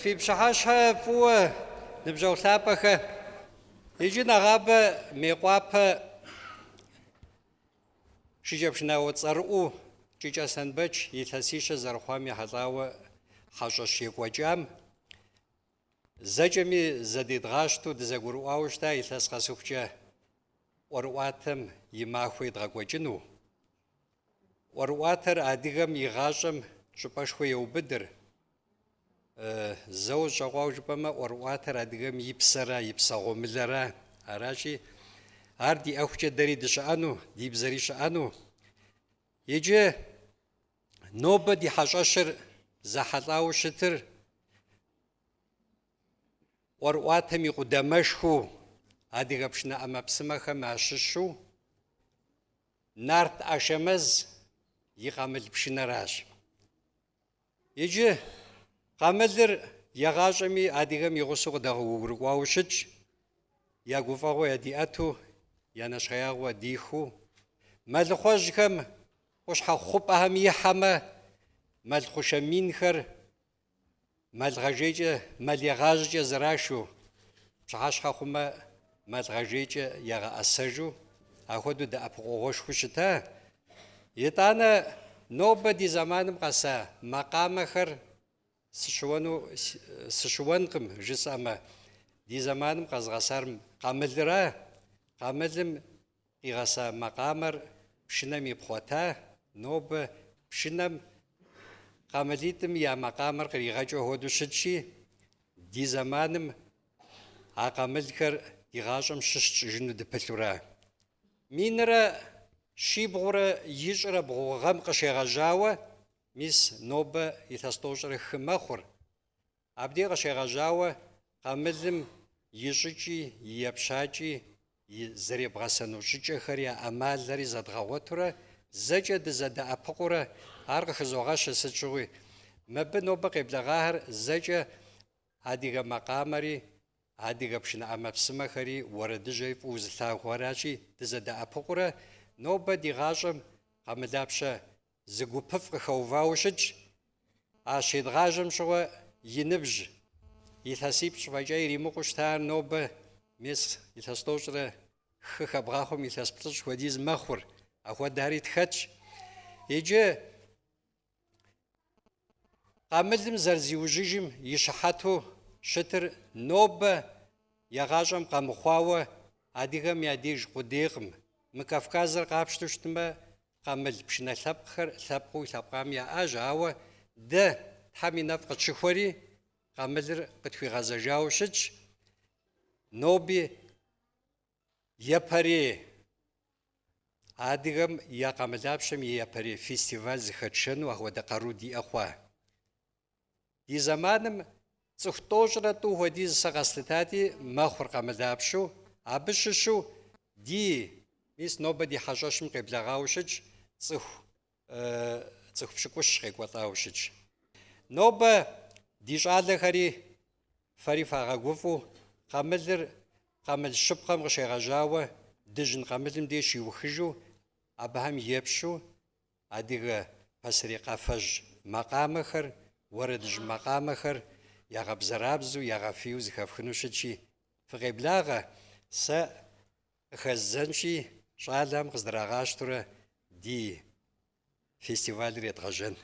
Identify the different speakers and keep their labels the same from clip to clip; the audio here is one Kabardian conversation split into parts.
Speaker 1: Фи пщыхьэщхьэ фӏыуэ, ныбжьэгъу лъапӏэхэ. Иджы нэгъабэ Мейкъуапэ шыкӏэпшынауэ цӏэрыӏуэу Кӏыкӏ Аслъэнбэч илъэсищэ зэрыхъуам ехьэлӏауэ хьэщӏэщ екӏуэкӏам зэкӏэми зэдедгъащтэу дызэгурыӏуауэ щыта илъэс къэсыхукӏэ ӏуэрыӏуатэм и махуэ едгъэкӏуэкӏыну. ӏуэрыӏуатэр адыгэм и гъащӏэм щӏыпӏэшхуэ еубыдыр. Зэуэ зэщӏэкъуауэ жыпӏэмэ, ӏуэрыӏуатэр адыгэм и псэра, и псэ гъуэмылэра. Аращи, ар диӏэхукӏэ дэри дыщыӏэну, ди бзэри щыӏэну. Иджы нобэ ди хьэщӏэщыр зэхьэлӏауэ щытыр ӏуэрыӏуатэм и къудамэшхуэу адыгэ пшынэ ӏэмэпсымэхэм ящыщу Нарт Ашэмэз и къамыл пшынэращ. Иджы къамылыр егъащӏэми адыгэм и гъусэу къыдэгъуэгурыкӏуауэ щытщ, я гуфӏэгъуэ ядиӏэту, я нэщхъеягъуэ дихыу. Мэлыхъуэжьхэм къущхьэ хъупӏэхэм ихьэмэ, мэл хъушэ минхэр Мэлгъэжейкӏэ, мэл егъажьэкӏэ зэрашу, пщыхьэщхьэ хъумэ, мэлгъэжейкӏэ ягъэӏэсэжу, ахуэдэу дэӏэпыкъуэгъуэшхуэу щыта. Итӏанэ нобэ ди зэманым къэса макъамэхэр сыщыуэну сыщыуэнкъым жысӏэмэ, ди зэманым къэзыгъэсар къамылыра, къамылым Къигъэса макъамэр пшынэм ипхъуэта, нобэ пшынэм къамылитӏым я макъамэр къригъэкӏыу хуэдэу щытщи, ди зэманым а къамылхэр ди гъащӏэм щыщ тщӏыжыну дыпылъура. Минрэ щибгъурэ ищӏрэ бгъу гъэм къыщегъэжьауэ, мис нобэ илъэс тӏощӏрэ хы мэхъур. Абдей къыщегъэжьауэ къамылым и щӏыкӏи, и епщакӏи, и зэребгъэсэну щӏыкӏэхэри, а ӏэмалхэри зэдгъэгъуэтурэ, зэкӏэ дызэдэӏэпыкъуурэ, ар къыхызогъэщыр сыт щыгъуи. Мыбы нобэ къеблэгъахэр зэкӏэ адыгэ макъамэри, адыгэ пшынэ ӏэмэпсымэхэри, уэрэдыжьэри фӏыуэ зылъагъухэращи, дызэдэӏэпыкъуурэ, нобэ ди гъащӏэм къамылапщэ Зы гупыфӏ къыхэувауэ щытщ. А щедгъажьэм щыгъуэ и ныбжь илъэсипщӏ фӏэкӏа иримыкъуу щытар нобэ мес илъэс тӏощӏрэ хы хэбгъахъуэм илъэс плӏыщӏ хуэдиз мэхъур, ахуэдэхэри тхэтщ. Иджы къамылым зэрызиужьыжым и щыхьэту щытыр нобэ егъащӏэм къэмыхъуауэ адыгэм я деж къудейкъым. Мы Кавказыр къапщтэу щытмэ, Къамыл пшынэ лъэпкъхэр лъэпкъыу лъэпкъам яӏащ, ауэ дэ Тхьэм и нэфӏ къытщыхуэри, къамылыр къытхуигъэзэжауэ щытщ. Ноби япэрей адыгэм я къамылапщэм и япэрей фестиваль зыхэтшэну ахуэдэ къару диӏэ хъуа. Ди зэманым цӏыху тӏощӏрэ тӏу хуэдиз сэ къэслъытати, мэхъур къамылапщэу, абы щыщу ди, мис нобэ ди хьэщӏэщым къеблэгъауэ щытщ, цӏыху цӏыху пщыкӏущ къекӏуэлӏауэ щытщ. Нобэ ди щӏалэхэри фэри фагъэгуфӏэу, къамылыр къамыл щыпкъэм къыщегъэжьауэ дыжьын къамылым деж щиухыжу, абыхэм епщу, Адыгэ пасэрей къафэжь макъамэхэр, уэрэдыжь макъамэхэр ягъэбзэрабзэу, ягъэфийуэ зэхэфхыну щытщи, фыкъеблагъэ, сэ къыхэздзэнщи, щӏалэхэм къыздрагъащтэурэ ди фестивалыр едгъэжьэн.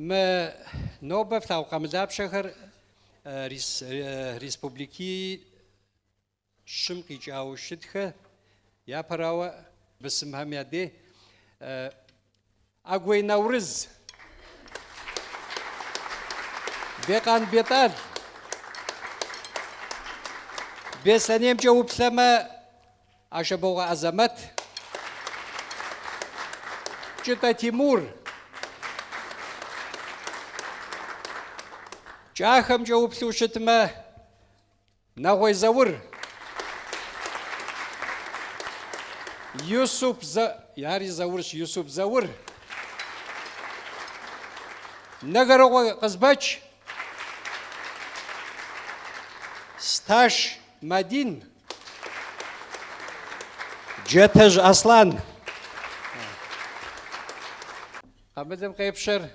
Speaker 1: Мы нобэ флъагъу къамылапщэхэр республикищым къикӏауэ щытхэ, япэрауэ бысымхэм я дей Агуей Наурыз, Бекъан Бетӏал, Беслъэнеймкӏэ уплъэмэ, Ашэбокъуэ Азэмэт, Кӏытӏэ Тимур, Кӏахэмкӏэ уплъу щытмэ, Нэгъуей Заур, Юсуп Ари Заурщ, Юсуп Заур, Нэгэрыкъуэ Къызбэч, Сташ Мадин, Джэтэжь Аслан. Къамылым къепщэр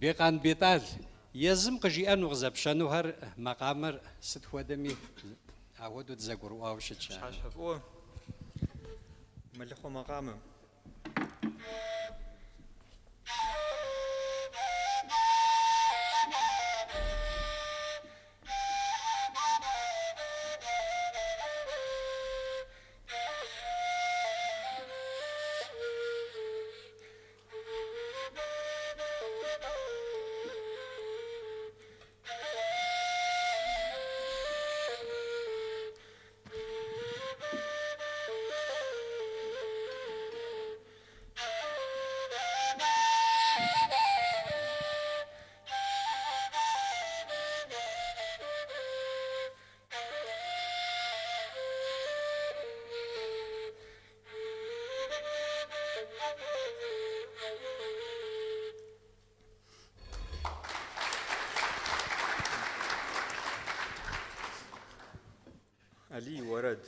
Speaker 1: Бекъан Бетӏал. Езым къыжиӏэну къызэпщэнухэр макъамэр сыт хуэдэми ахуэдэу дызэгурыӏуауэ щытщ.
Speaker 2: Пщыхьэщхьэ фӏыуэ мэлыхъуэ макъамэ. Алий и уэрэд.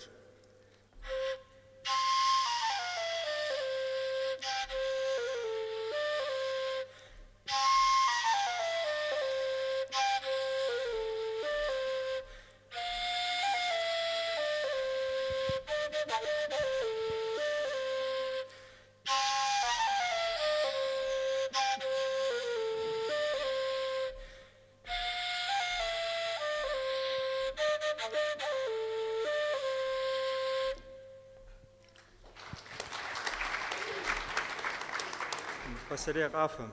Speaker 2: Пасэрей къафэ.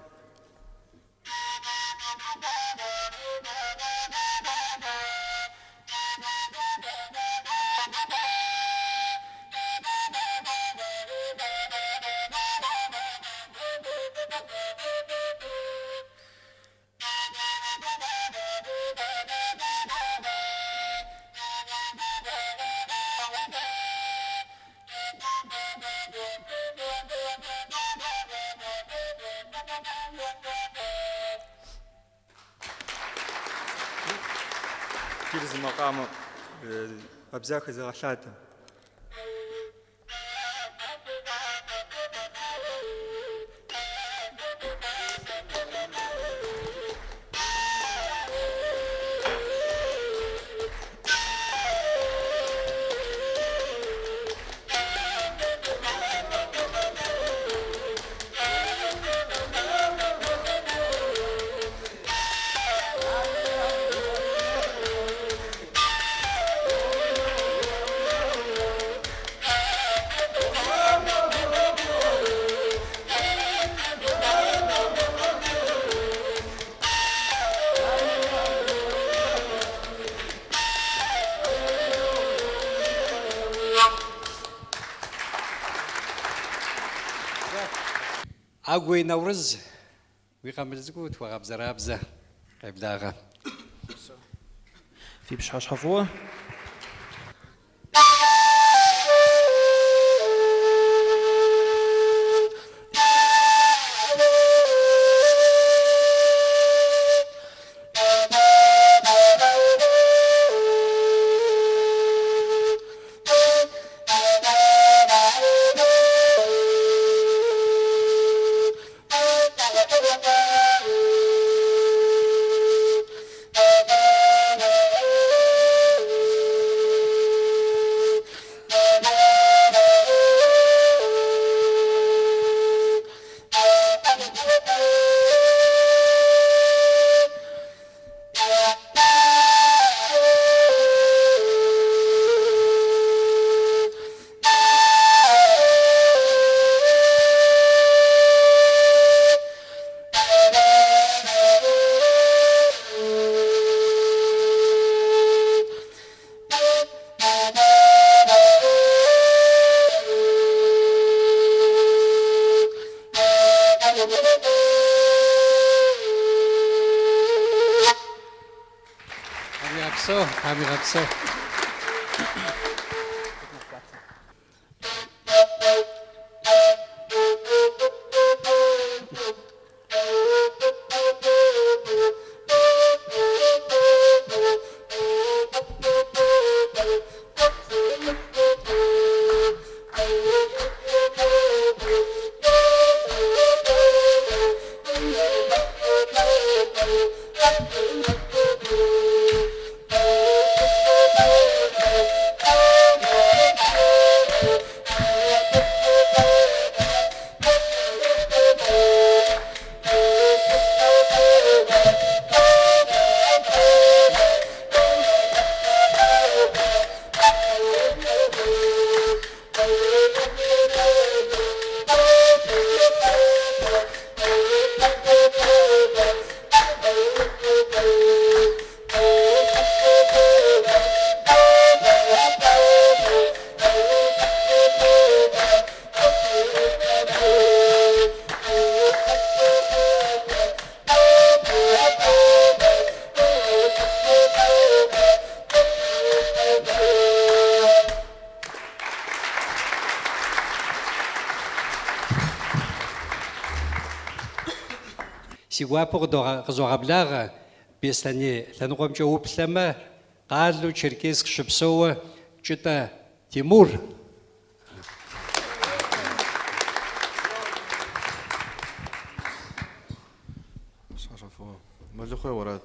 Speaker 2: Иджыри зы макъамэ абзахэ зыгъэлъатэ.
Speaker 1: Агуей Наурыз, уи къамыл цӏыкӏуу тхуэгъэбзэрабзэ, къеблагъэ.
Speaker 2: Фи пщыхьэщхьэ фӏыуэ.
Speaker 1: игъэпсэу, Тхьэм игъэпсэу. Си гуапэу къызогъэблагъэ Беслъэней лъэныкъуэмкӏэ уплъэмэ, къалэу Черкесск щыпсэууэ Кӏытӏэ Тимур.
Speaker 3: Мэлыхъуэ уэрэд.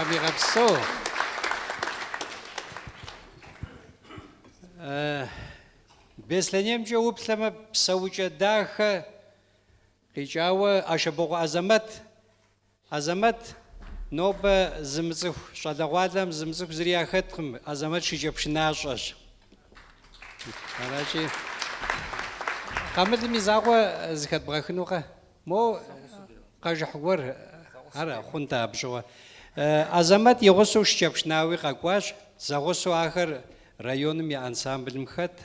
Speaker 1: Тхьэм игъэпсэу. Беслъэнеймкӏэ уплъэмэ, Псэукӏэ Дахэ къикӏауэ Ашэбокъуэ Азэмэт. Азэмэт нобэ зымыцӏыху щӏалэгъуалэм зымыцӏыху зыри яхэткъым, Азэмэт шыкӏэпшынащӏэщ. Аращи, къамылым и закъуэ зыхэдбгъэхынукъэ? Мо къэжыхь гуэр, ара хъунт абы щыгъуэ. Азэмэт и гъусэу шыкӏэпшынауи къэкӏуащ, зэгъусэу ахэр районым и ансамблым хэт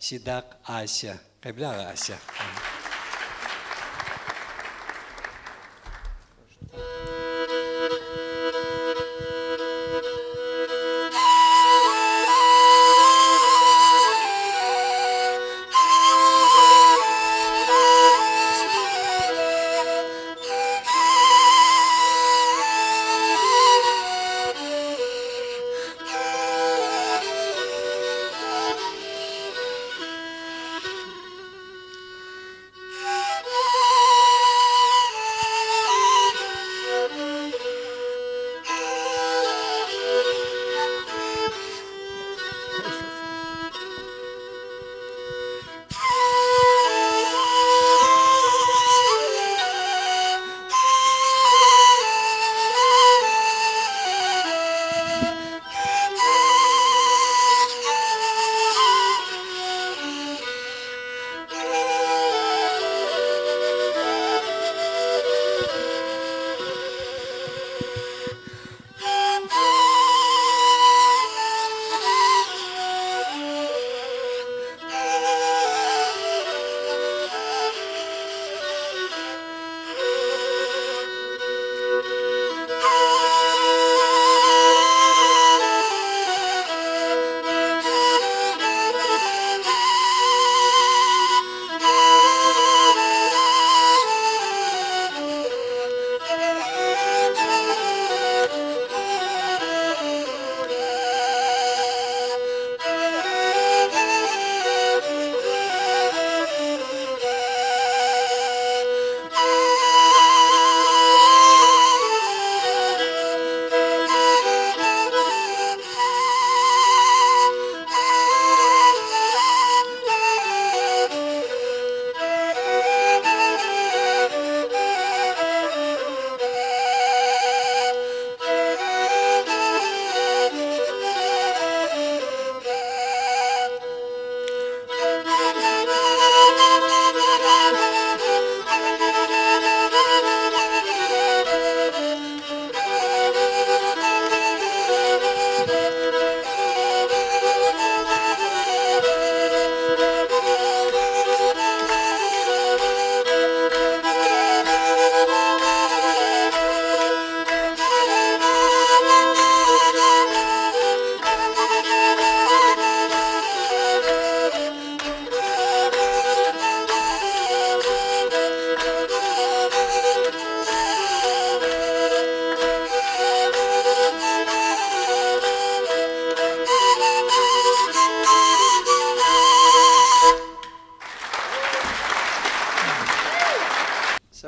Speaker 1: Сидакъ Ася. Къеблагъэ, Ася.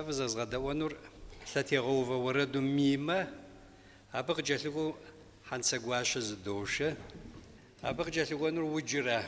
Speaker 1: фызэзгъэдэӏуэнур лъэтегъэувэ уэрэду Мимэ, абы къыкӏэлъыкӏуэу Хьэнцэгуащэ зыдошэ, абы къыкӏэлъыкӏуэнур Уджыра.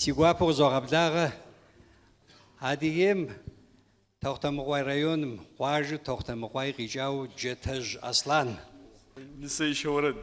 Speaker 1: Си гуапэу къызогъэблагъэ Адыгейм Тэхъутэмыкъуай районым, къуажэу Тэхъутэмыкъуай къикӏауэ Джэтэжь Аслан.
Speaker 2: Нысэишэ уэрэд.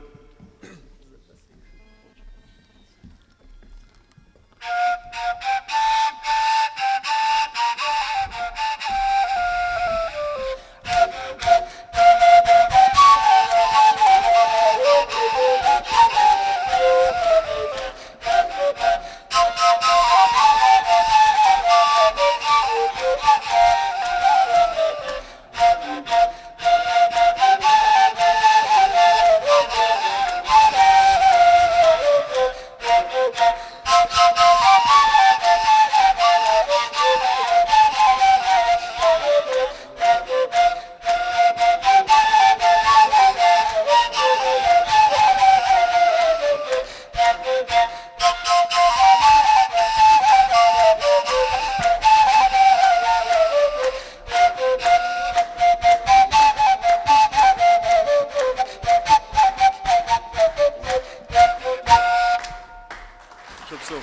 Speaker 2: Шопсэу.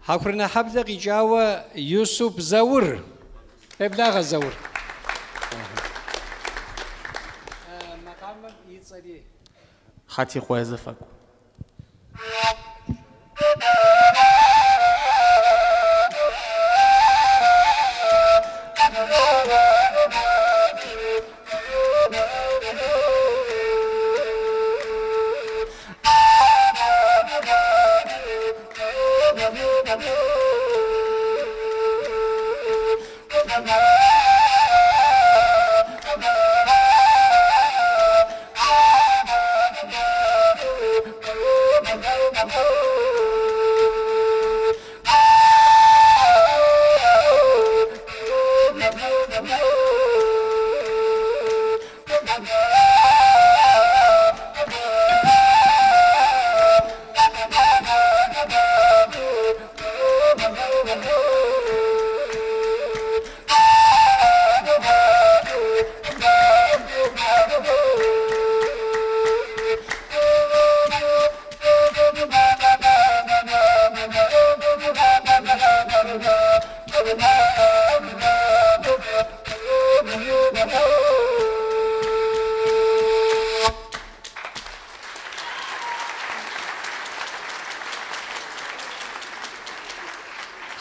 Speaker 1: Хьэкурынэхьэблэ къикӏауэ Юсуп Заур. Къеблагъэ, Заур. Макъамэм и цӏэри.
Speaker 3: Хьэтикъуей зэфэкӏу.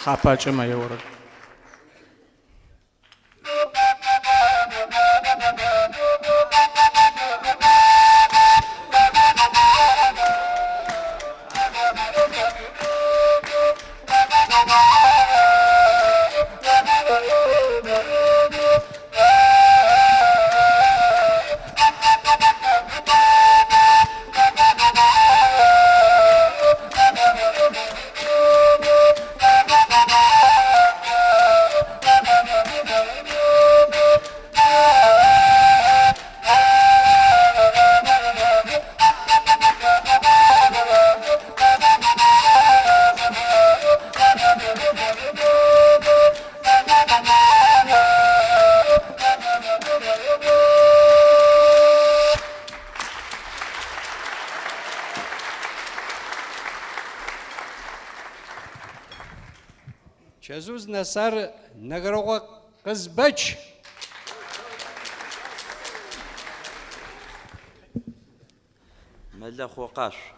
Speaker 3: Хьапакӏэмэ яорэд.
Speaker 1: Чэзу зынэсар Нэгэрэкъуэ Къызбэч.
Speaker 4: Мэлэхъо къашъу.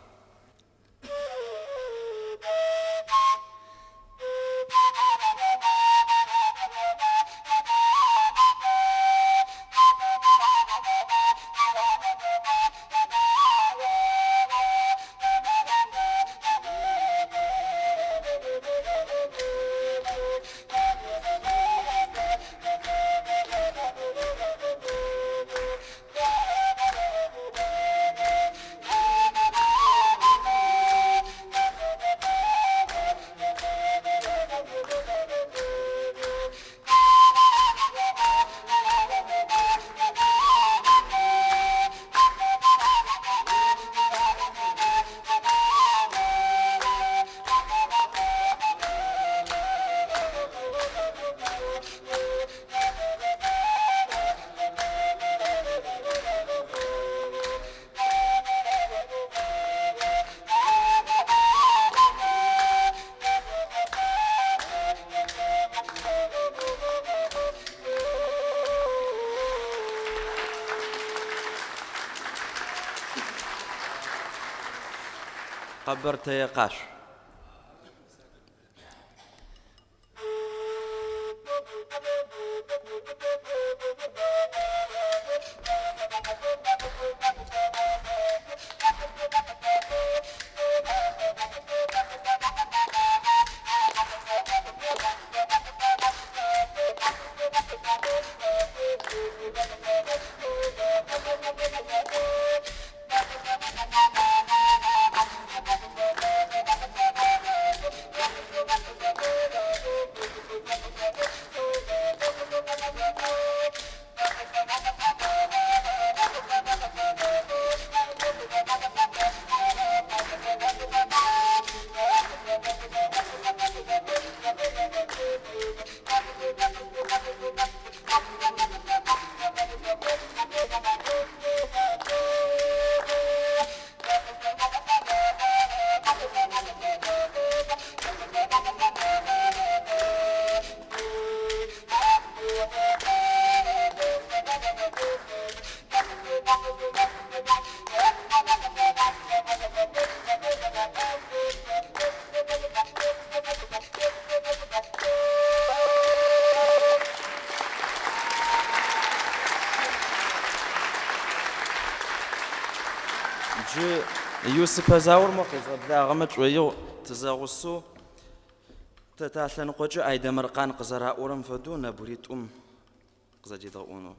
Speaker 4: Къэбэртэе къашъу. Джы Юсыпэ Заур мо къезгъэблагъэмэ тшӏоигъу тызэгъусэу тэ талъэныкъокӏэ Айдэмыркъан къызэраӏорэм фэдэу нэбгыритӏум къызэдедгъэӏонэу.